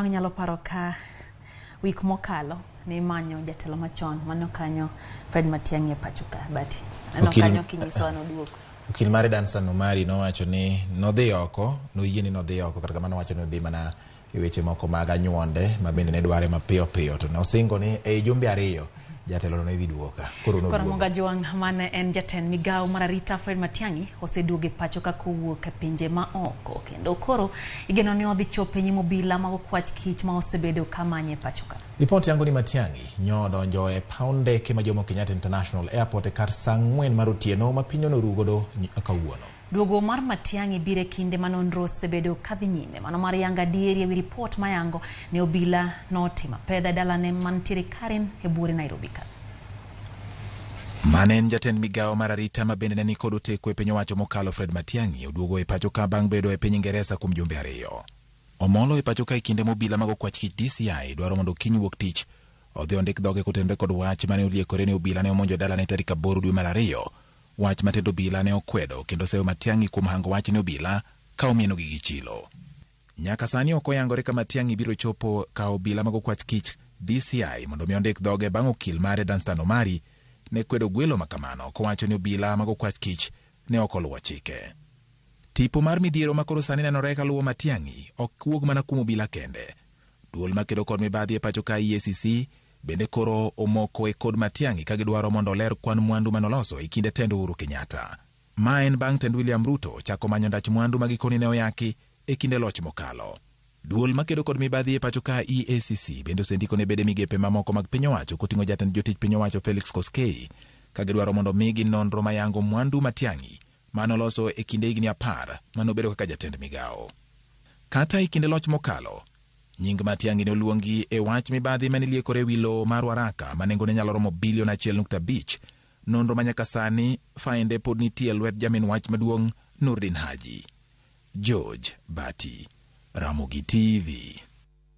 Inyalo paro ka wik mokalo ne imanyo jatelo machon mano kanyo Fred Matiang'i e pacho ka Bati. Aneno kanyo kinyisowa noduogo. Okil mare Danstan Omari nowacho ni nodhi oko, noyie ni nodhi oko kata kamano nowacho ni odhi mana e weche moko mag anyuonde ma bende ne dware mapiyo piyo to nosingo ni ei jumbe ariyo jatelono ne dhi duogo ka. Koro Koro noduogo. Ramogi Ajwang' mane en jatend migawo mar arita Fred Matiang'i oseduogo e pacho ka kowuok e pinje ma oko kendo koro igeno ni odhi chopo e nyim obila mag okwach kich ma osebedo ka manye e pacho ka. Ripot yango ni Matiang'i nyo odonjo e paw ndeke ma Jomo Kenyatta International Airport e kar saa 4 mar otieno ma piny noru godo kawuono. Duogo mar Matiang'i biro e kinde ma nonro osebedo kadhi nyime mano mar yango adieri ewi ripot mayango ni obila notimo apedha e dalane mantiere Karen e buore Nairobi ka. Mane en jatend migawo mar arita ma bende ne ni kod oteku e piny owacho mokalo Fred Matiang'i oduogo e pacho ka bang' bedo e piny Ingeresa kuom jumbe ariyo. Omolo e pacho ka e kinde ma obila mag okwach kich DCI dwaro mondo kiny wuok tich odhi ondik dhoge kotenore kod wach mane oliekore ni obila ne omonjo dalane tarik 8 dwe mar 2. Wach ma tend obila ne okwedo kendo seyo Matiang'i kuom hango wach ne obila ka omienogi gi chilo. Nyaka sani ok oyangore ka Matiang'i biro chopo ka obila mag okwach kich DCI mondo mi ondik dhoge bang' okil mare Danstan Omari ne kwedo gwelo ma kamano kowacho ni obila mag okwach kich ne ok oluwo chike. Tipo mar midhiero ma koro sani nenore kaluwo Matiang'i ok wuog mana kuom obila kende. Duol makedo kod mibadhi e pacho ka EACC bende koro omoko e kod Matiang'i ka gidwaro mondo oler kwan mwandu manoloso e kinde tend Uhuru Kenyatta. Ma en bang' tend William Ruto chako manyo ndach mwandu ma gikoni ne oyaki e kinde loch mokalo. Duol makedo kod mibadhi e pacho ka EACC bende osendiko ne bede migepe mamoko mag piny owacho koting'o jatend jotich piny owacho Felix Koskei ka gidwaro mondo migi nonro mayango mwandu Matiang'i manoloso e kinde higni 10 manobedo kaka jatend migawo. Kata e kinde loch mokalo, nying Matiang'i ne oluongi e wach mibadhi mane liekore ewi lowo mar Waraka ma nengone nyalo romo bilion 1.5. Nonro ma nyaka sani fainde pod nitie e lwet jamin wach maduong' Nurdin Haji. George Bati, Ramogi TV.